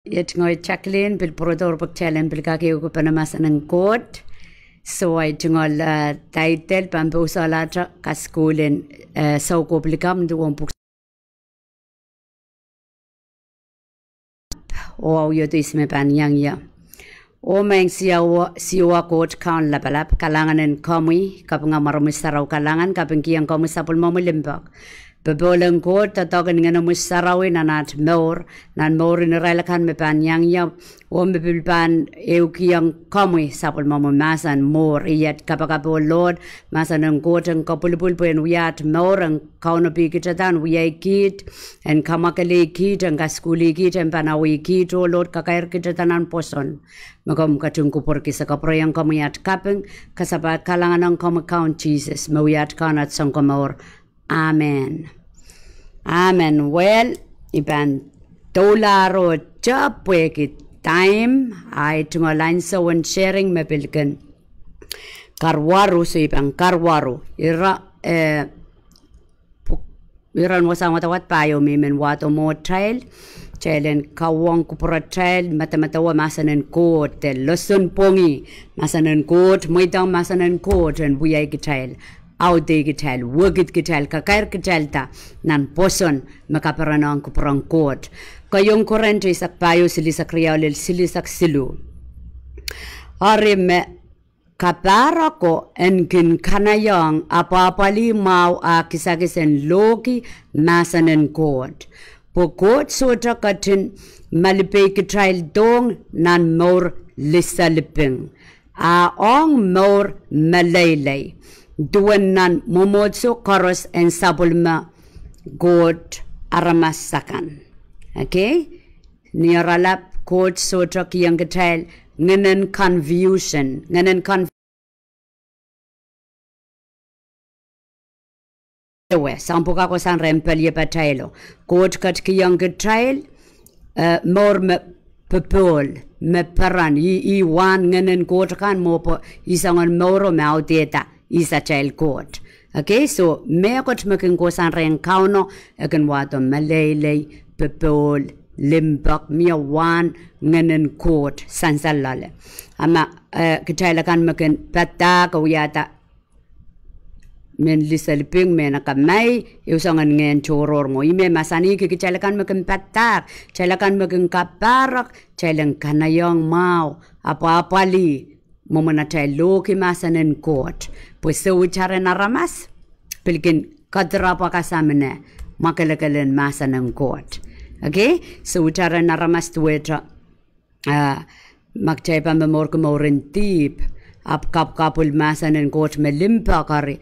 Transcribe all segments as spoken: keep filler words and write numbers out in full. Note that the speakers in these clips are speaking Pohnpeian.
Iet ngehi Jacqueline, pil pwurodohr pwe kitail en pil kak ehukipene mahsen en Koht. So ahi tungoal, eh, title pahn pousehla te kasukuhl en, eh, Soukohp Likamw duwen pwuhk oh audio dihs me pahn iang ie. Oh maing Siohwa, Siohwa Koht Kaun lapalap, kalahngan en komwi, kapinga mwaromwi sarawi kalahngan, kapingkihong komwi sapwellimomwi limpoak. Popohl en Koht, doadoahk en Ngehnomwi Sarawi nan at mour, nan mouren irail akan me pahn iang ie, oh me pil pahn ehukihong komwi sapwellimomwi mahsen mour. Iet kapakap oh Lord, mahsen en Koht en kopwulipwul pwehn wia at mour, en kaunopih kitailda, en wiahiong kiht, en kamwakelei kiht, en kasukuhlih kiht, en panawih kiht, oh Lord, kakairkihda nan pwoson me komw ketin kupwurki. Se kapwurehiong komwi at kaping, kasapahl kalahngan ong komwi Kaun Sises, me wia at Kaun, at Sounkomour. Amen. Amen. Well, I pahn doulahr ete pwehki time, ahi tungoal ansou en sharing me pil kin karuwaru, so I pahn karuwaru. Ira, eh, pw-, iren wasahn wadawad pahieu me I men wahdo mwohtail, kitail en kauwong kupwuratail, medemedewe mahsen en Koht, de lesson pwongih mahsen en Koht, mweidohng mahsen en Koht en wiahkitail, audehkitail, wekidkitail, kakairkitailda nan pwoson me kaperenohng kupwuren Koht. Keieun Korint eisek pahieu, silihsek riau lel silihsek siluh. Eri me kapahreko en kin kanaieng apwahpwalih mwahu ah kisakis en lohki mahsen en Koht. Pwe Koht sohte ketin malipeikitaildohng nan mour liseliping, a ong mour meleilei, duwen nan mwomwohdiso koaros en sapwellime Koht aramas akan. Okay? Ni oaralap, Koht sohte kihong kitail ngehnen confusion, ngehnen conf-, ewe, soahng pwukat kohsang rehn peliepatailo. Koht ketikihong kitail, eh, mour me popohl, me peren, ih, ih wahn ngehnen Koht kan mwo pwe ih soangen mouro me audehda ihs atail Koht. Okay, so mehkot me kin kohsang rehn Kauno, e kin wahdo meleilei, popohl, limpoak, mie wahn ngehnen Koht sansal loale. A ma, eh, kitail akan me kin padahk wiahda mehn liseliping, mehn akamai, ehu soangen ngehn tohrohr mwo. Ih me mahsanihki kitail akan me kin padahk, kitail akan me kin kapahrek, kitail en kanaieng mwahu, apwahpwalih mwomwen atail lohki mahsen en Koht. Pwe sohte ren aramas pil kin kadirapw kasamine mwakelekel en mahsen en Koht. Okay? Sohte ren aramas duwehte, ah, ma kitail pahn momourki mouren dihp, ahpw kapwkapwil mahsen en Koht me limpoak, eri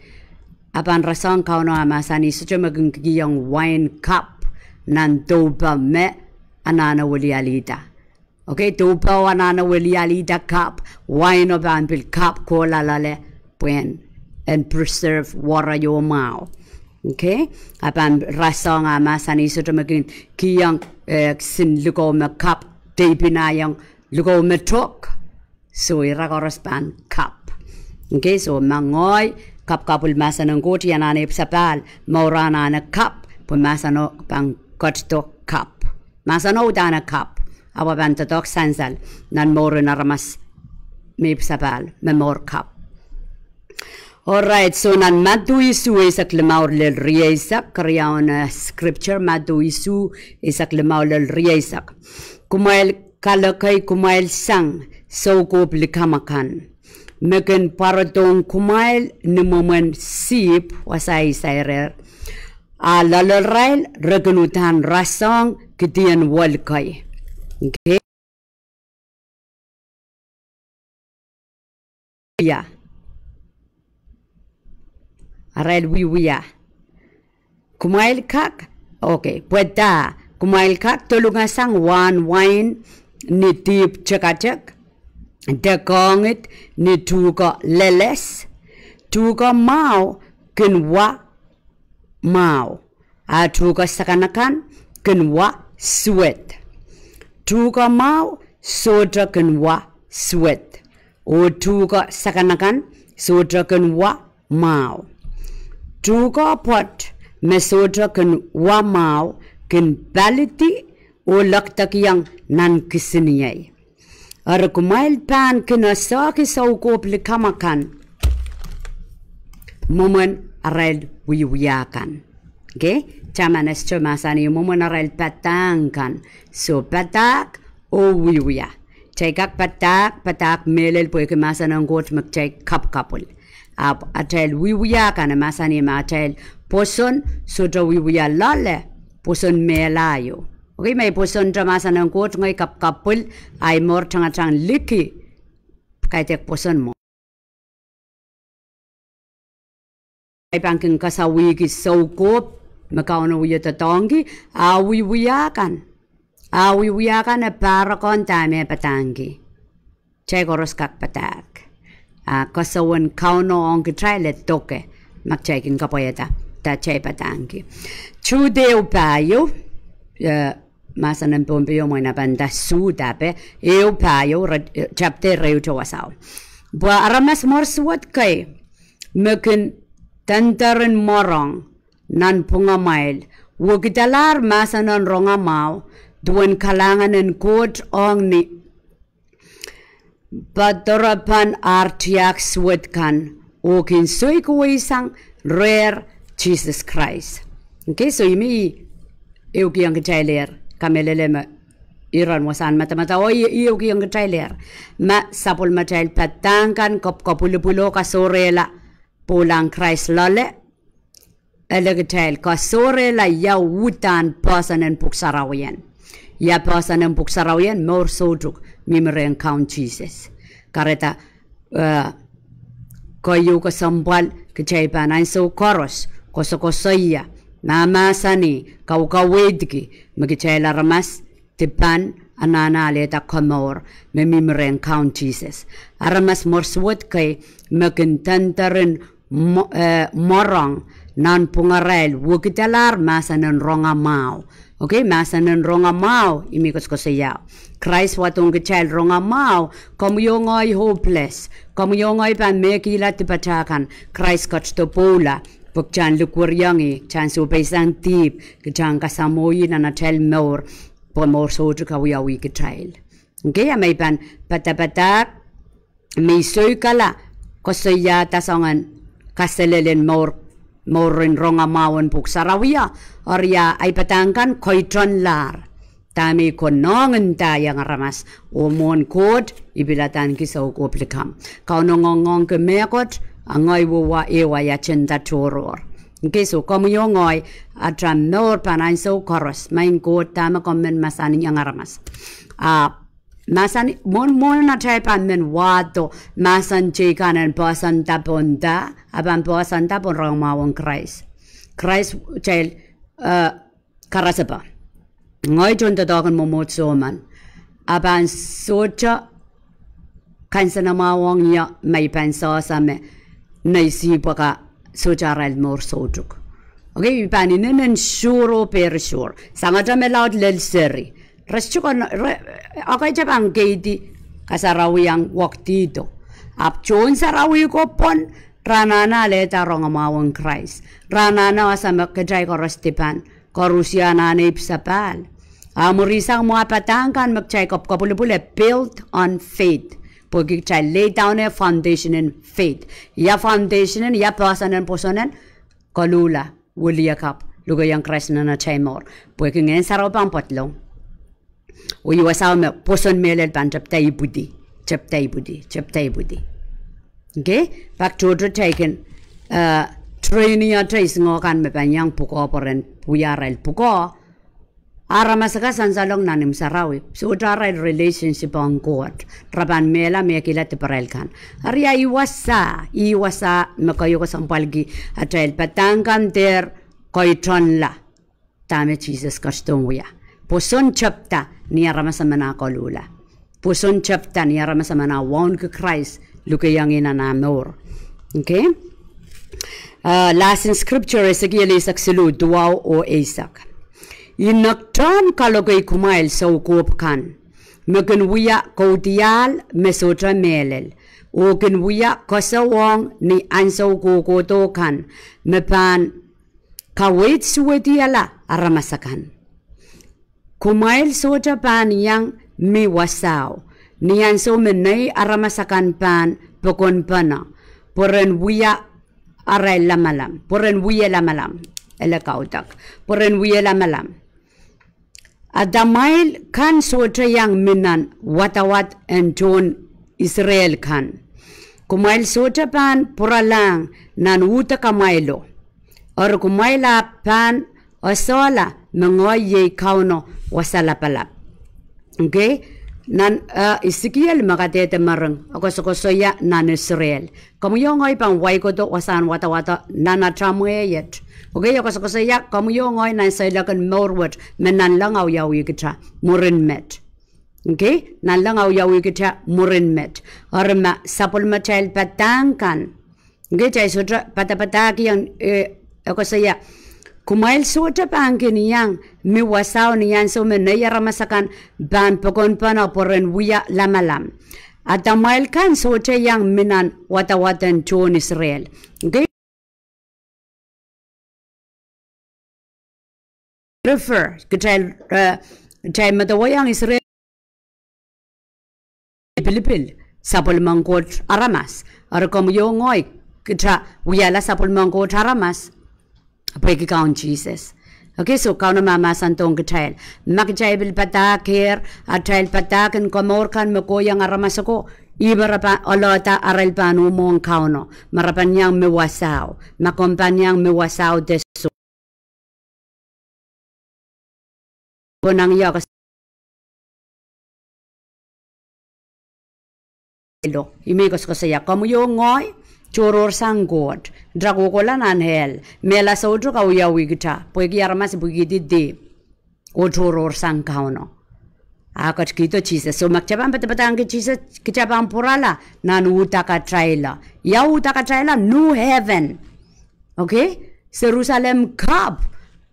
a pahn rasehng Kauno ah mahsanih sohte me kin kihong wain kapw nan doupo me anahne welialihda. Okay, doupo anahne welialihda kapw, waino pahn pil kapw kohla loale pwehn en preserve waraio mwahu. Okay, a pahn rasehng ah mahsanih sohte me kin kihong, eh, kisin likou me kapw, deipinahiong likou me tok. So ira koaros pahn kapw. Okay, so ma ngehi kapwkapwil mahsen en Koht, I anahne ipwsapahl mour anahne kapw, pwe mahseno pahn ketido kapw. Mahseno uhdahn e kapw, ahpw e pahn doadoahk sansal nan mouren aramas me ipwsapahl me mour kapw. Alright, so nan Madiu isuh eisek limau lel rieisek, keriaun, eh, scripture, Madiu isuh eisek limau lel rieisek. Kumwail kalokei kumwail sang soukohp likamw akan, me kin pwarodohng kumwail ni mwomwen sihpw, wasa I sairer, a loalarail re kin uhdahn rasehng kidien wel kei. Okay? Wia. Arail wiewia. Kumwail kak, okay, pwe dah, kumwail kak dolungasang wahn wain ni dihp tekatek, de koangid ni tuhke leles? Tuhke mwahu kin wa mwahu, a tuhke sakanakan kin wa suwed. Tuhke mwahu sohte kin wa suwed, oh tuhke sakanakan sohte kin wa mwahu. Tuhke pwoat me sohte kin wa mwahu kin palidi oh lekdekiong nan kisiniei. Eri kumwail pahn kin esehki soukohp likamw akan mwomwen arail wiewia kan. Okay? Taman Ester mahsanih mwomwen arail padahk kan. So padahk oh wiewia. Kitail kak padahk, padahk mehlel pwehki mahsen en Koht me kitail kapwkapwil. Ahpw atail wiewia kan, e mahsanih ma atail pwoson sohte wiewia loale, pwoson mehla ieu. Okay, ma I pwosonte mahsen en Koht ngehi kapwkapwil, ahi mour tangatang liki, kaidehk pwoson mwo. I pahn kin kasawihki soukohp me Kauno wie doadoahngki, ah wiewia kan. Ah wiewia kan e pahrekohng dahme padahngki. Kitail koaros kak padahk. Ah, koasoan Kauno ong kitail e doke ma kitail kin kapwaiada dah kitail padahngki. Jude ehu pahieu, eh, mahsen en Pohnpei mwein a pahn nda Suhde, ehu pahieu, re-, eh, tapwede rehute wasao. Pwe aramas mwoar suwed kei me kin denderin mworong nanpwungamwail wekidalahr mahsen en rongamwahu, duwen kalahngan en Koht ong ni poadoaropon ar tiahk suwed kan, oh kin soikawehsang reh Sises Krais. Okay, so ih me I ehukihong kitailehr, kamehlele me iren wasahn madamadau, oh I, I ehukihong kitailehr ma sapwellimatail padahk kan kapwkapwilipwil oh kasohrehla pwoulahn Krais loale, ele kitail kasohrehla ia uhdahn poahsoan en Pwuhk Sarawien. Ia poahsoan en Pwuhk Sarawien? Mour soutuk mihmi rehn Kaun Sises. Kahrehda, eh, keieu kesempwal kitail pahn ansou koaros koasokoasoia, mahmahsanih, kaukaweidki me kitail aramas dipan anahne alehda komour me mihmi rehn Kaun Sises. Aramas mwoar suwed kei me kin denderin mwo-, eh, mworong nanpwungarail wekidalahr mahsen en rongamwahu. Okay, mahsen en rongamwahu ih me I koasokoasoia. Krais wadohng kitail rongamwahu, komwi oh ngehi hopeless. Komwi oh ngehi pahn mehkihla dipatail kan. Krais ketido pwoula pwe kitail en likweriong ih, kitail en sohpeisang dihp, kitail en kasamwo ih nan atail mour, pwe mour soutuk awiawih kitail. Okay, a me I pahn padapadahk me I soikala koasoiada soangen kaselel en mour, mouren rongamwahu en Pwuhk Sarawio, eri ahi padahk kan keitonlahr dahme I konehng ndahiong aramas, oh mwohn Koht I pil adaneki soukohp likamw. Kauno ngoangoangki mehkot, a ngehi wia ehu ahi agenda tohrohr. Okay, so komwi oh ngehi, atail mour pahn ansou koaros, maing Koht, dahme komw men mahsanihong aramas? A mahsanih, mwohn, mwohn atail pahn men wahdo mahsen teikan en poahsoanda pohn dah, a pahn poahsoanda pohn rongamwahu en Krais. Krais, kitail, eh, karasepe. Ngehi tohn doadoahk en mwomwohdiso men, a pahn sohte kansenamwahwong ie ma I pahn sehse me nei sihpw ka sohte arail mour soutuk. Okay, I pahn inenen sur oh perisuhr. Sangete me laud lel seri, re sohte kon, re, ekei te pahn keidi kasarawiong wekdihdo. Ahpw tohn sarawi ko pwon, re anahne alehda rongamwahu en Krais. Re anahne ese me kitail koaros dipan, koaros anahne ipwsapahl. A mwurin sang mwo padahk kan me kitail kapwkapwilipwil e built on faith. Pwehki kitail lay down a foundation in faith. Ia foundation en, ia poahsoan en pwoson en? Koluhla, wiliakapw, lukehiong Krais nan atail mour. Pwehki Ngehn Sarawi pahn pedolong. Oh ih wasao me pwoson mehlel pahn tepda ipwidi, tepda ipwidi, tepda ipwidi. Okay? Pak tohto kitail kin, eh, train atail singoh kan me pahn iang pwukoa pwe ren wia arail pwukoa. Aramas akan sansalong nan imw sarawi, sohte arail relationship ong Koht. Re pahn mehla mehkihla diparail kan. Eri ia wasa, ih wasa me keieu kesempwalki atail padahk kan dehr keitonla dahme Sises ketidohn wia. Pwoson tepda ni aramas emen ah koluhla. Pwoson tepda ni aramas emen ah wauneki Krais, lukehiong ih nan ah mour. Okay? Uh, lesson scripture, Esekiel eisek siluh, duwau oh eisek. I nekton kalokei kumwail soukohp kan me kin wia kaudiahl me sohte mehlel, oh kin wia koasoiong ni ansou kohkohdo kan me pahn kaweid suwedihala aramas akan. Kumwail sohte pahn iang mi wasao ni ansou me nei aramas akan pahn pokonpene pwe ren wia arail lamalam, pwe ren wie lamalam, ele kaudok, pwe ren wie lamalam. Adamwail kan sohte iang mi nan wadawad en tohn Israel kan. Kumwail sohte pahn pwuralahng nan uhd kamwailo. Eri kumwail ahpw pahn esehla me ngehi iei Kauno Wasa Lapalap. Okay? Nan, eh, Esekiel me kadehde mering, e koasokoasoia nan Israel. Komwi oh ngehi pahn waikodo wasahn wadawad nan atail mwehwet. Okay, e koasokoasoia komwi oh ngehi nan seiloak en mour wet me nanleng awiawi kita mwurin met. Okay, nanleng awiawi kita mwurin met. Eri ma sapwellimatail padahk kan, okay, kitail sohte padapadahkihong, eh, e koasoia, kumwail sohte pahn kin iang mi wasao ni ansou me nei aramas akan pahn pokonpene pwe ren wia lamalam. Adamwail kan sohte iang mi nan wadawad en tohn Israel. Okay? Refer, kitail, eh, kitail medewehiong Israel pilipil, sapwellimen Koht aramas. Eri komwi oh ngehi, kita wiahla sapwellimen Koht aramas pwehki Kaun Sises. Okay, so Kauno mahmahsandohng kitail, ma kitail pil padahkehr atail padahk en komour kan me kohiong aramas ako, ih me re pahn oalohda arail pahn uhmwohng Kauno, ma re pahn iang mi wasao, ma komw pahn iang mi wasao de soh. Pwe nangioko seiloak, ih me koasokoasoia, komwi oh ngehi tohrohrsang Koht, kita kohkohla nan hell, mehla soutuk awiawi kita pwehki aramas ipwikihdi dihp oh tohrohrsang Kauno, a ketikihdo Sises. So ma kita pahn padapadahngki Sises, kita pahn pwurala nan uhdakatail. Ia uhdakatail? New heaven. Okay? Serusalem kapw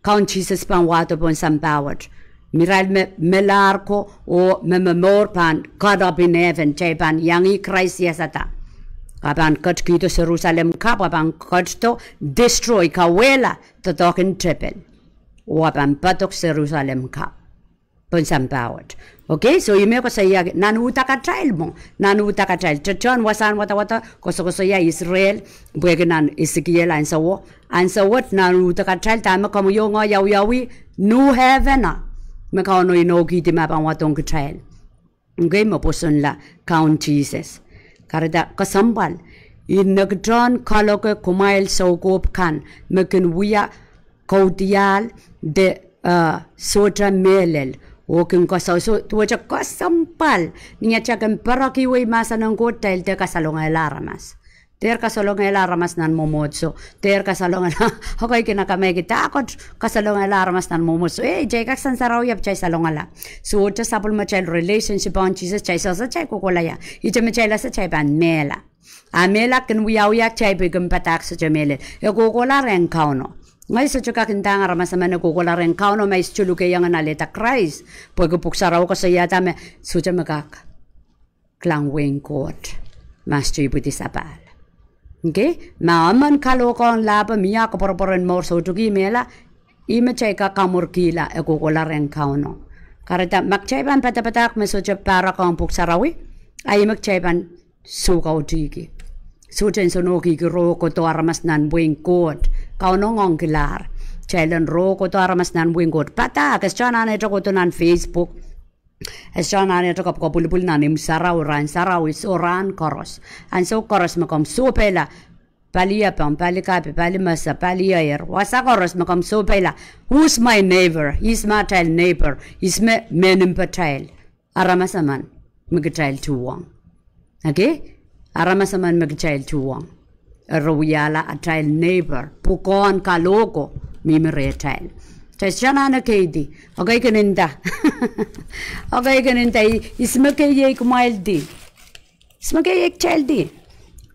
Kaun Sises pahn wahdo pohn sampah wet. Mirail me melahr ko oh me momour pahn caught up in heaven, kitail pahn iang Krais iasada. A pahn ketikihdo Serusalem kapw, a pahn ketido, destroy, kauwehla doadoahk en tepel, oh a pahn padok Serusalem kapw pohn sampah wet. Okay, so ih me koasoia nan uhdakatail mwo, nan uhdakatail. Tetohn wasahn wadawad koasokoasoia Israel, pwehki nan Esekiel ansowo, ansou wet nan uhdakatail, dahme komwi oh ngehi awiawi? New heaven, a me Kauno inoukihdi ma pahn wadohng kitail. Okay, me pwosonla Kaun Sises. Kahrehda kesempwal, I nekidohn kaloke kumwail soukohp kan me kin wia kaudiahl de, eh, sohte mehlel oh kin kasausau. Duwehte kesempwal, ni atail kin perekihwei mahsen en Koht, kitail dehr kasalongehla aramas. Dehr kasalongehla aramas nan mwomwohdiso. Dehr kasalongehla, okay, kin akamehki dahkot kasalongehla aramas nan mwomwohdiso. Eh, kitail kak sansarawi ahpw kitail salongala. Sohte sapwellimatail relationship ong Sises, kitail sehse kitail kohkohla ia. Ihte me kitail ese kitail pahn mehla. A mehla kin wiawia kitail pwe I kin padahk sohte mehlel. E kohkohla rehn Kauno. Ngehi sohte kak ndahng aramas emen e kohkohla rehn Kauno ma I sohte lukehiong en alehda Krais. Pwehki Pwuhk Sarawi koasoiahda me sohte me kak kilang wehin Koht ma sohte ipwidi sapahl. Okay? Ma emen kalohkohng lahpo, mie koapworopwor en mour, soutuk ih mehla, ih me kitail kak kamwurkihla e kohkohla rehn Kauno. Kahrehda ma kitail pahn padapadahk me sohte pahrekohng Pwuhk Sarawi, a ih me kitail pahn soukautihki. Sohte nsenohkihki roh kohdo aramas nan wehin Koht. Kauno ngoangkilahr kitail en roh kohdo aramas nan wehin Koht. Padahk, e sohte anahne kohdo nan Facebook. E sohte anahne kapwukapwilipwil nan imw sarawi, rahn sarawi, soh rahn koaros. Ansou koaros me komw sohpeila, pali apwung, pali kapi, pali mese, pali eir, wasa koaros me komw sohpeila, who's my neighbor? Ihs me atail neighbor? Ihs me mehn impatail? Aramas emen me kitail tuhwong. Okay? Aramas emen me kitail tuhwong. Eri wiahla atail neighbor, pwukoahn kalohko, mihmi rehtail. Kitail sohte anahne keidi. Okay, kin nda. Okay, kin nda, I, ihs me keiei kumwaildi? Ihs me keiei kitaildi?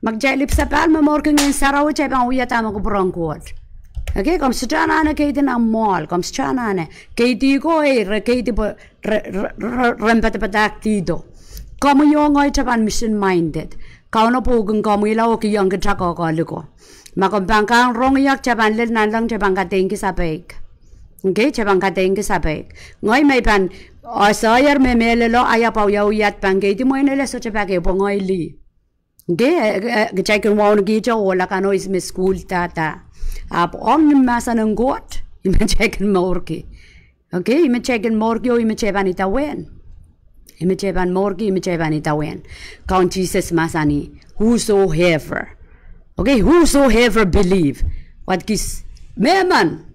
Ma kitail ipw sapahl me mourki Ngehn Sarawi, kitail pahn wia dahme kupwuren Koht. Okay, komw sohte anahne keidi nan mwoahl, komw sohte anahne. Keidi ko, eh, re keidi pwe re, re, re, ren padapadahkdihdo. Komwi oh ngehi kita pahn mission minded. Kauno pwoukin komwihla oh kihong kita koakoaliko. Ma komw pahn kahng rong ie, kita pahn lel nanleng, kita pahn kadeingki sapeik. Ngehi, kitail pahn kadeingki sapeik. Ngehi, ma I pahn, a, soaier me mehlelo, a ia pwe wiawi iat pahn keidi mwein ele sohte pak, pwe ngehi lih. Ngehi, e, e, kitail kin wauneki te ohla kan oh ihs me sukuhl dahda. Ahpw ong ni mahsen en Koht, ih me kitail kin mourki. Okay, ih me kitail kin mourki oh ih me kitail pahn idawehn. Ih me kitail pahn mourki, ih me kitail pahn idawehn. Kaun Sises mahsanih, whosoever. Okay, whosoever believe. What kis, mehmen.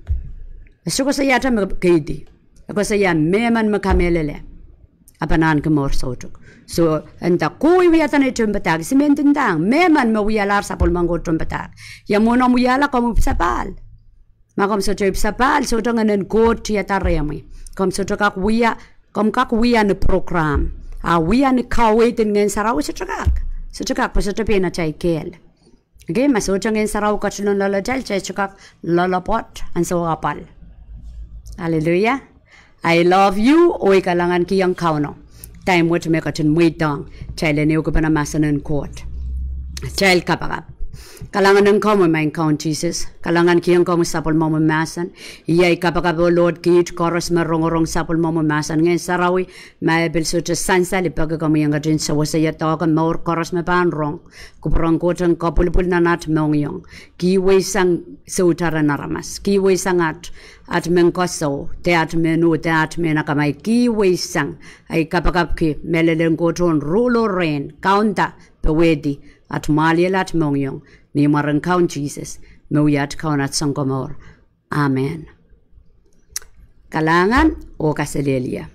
E sohte koasoia te me keidi. E koasoia mehmen me kamehlele, a pahn ahneki mour soutuk. So, e nda ko I wiahda nei tohnpadahk, I men ndindahng, mehmen me wialahr sapwellimen Koht tohnpadahk. Ia mwomwen omw wiahla, komw ipwsapahl. Ma komw sohte ipwsapahl, sohte Ngehn en Koht tiada rehmwi. Komw sohte kak wia, komw kak wia ni program. A wia ni kaweid en Ngehn Sarawi, sohte kak. Sohte kak, pwe sohte pein atail kehl. Okay, ma sohte Ngehn Sarawi ketilong loalatail, kitail sohte kak loalopwoat, ansou apwal. Hallelujah. I love you, oh I kalahngankihong Kauno time wet me ketin mweidohng kitail en ehukipene mahsen en Koht. Kitail kapakap. Kalahngan en komwi, maing Kaun Sises. Kalahngankihong komwi sapwellimomwi mahsen. Iei ai kapakap, oh Lord, kiht koaros me rongorong sapwellimomwi mahsen Ngehn Sarawi, ma e pil sohte sansal, I peki komwi en ketin sewese ia doahke mour koaros me pahn rong kupwuren Koht en kopwulipwul nan at mohngiong. Kihweisang soutaren aramas, kihweisang at, at mehn koasoi, de at mehn uh, de at mehn akamai, kihweisang. Ai kapakapki mehlel en Koht en rulo rehn, kaunda, powehdi at mwahliel, at mohngiong. Ni mwaren Kaun Sises, me wia at Kaun, at Sounkomour. Amen. Kalahngan oh kaselehlie.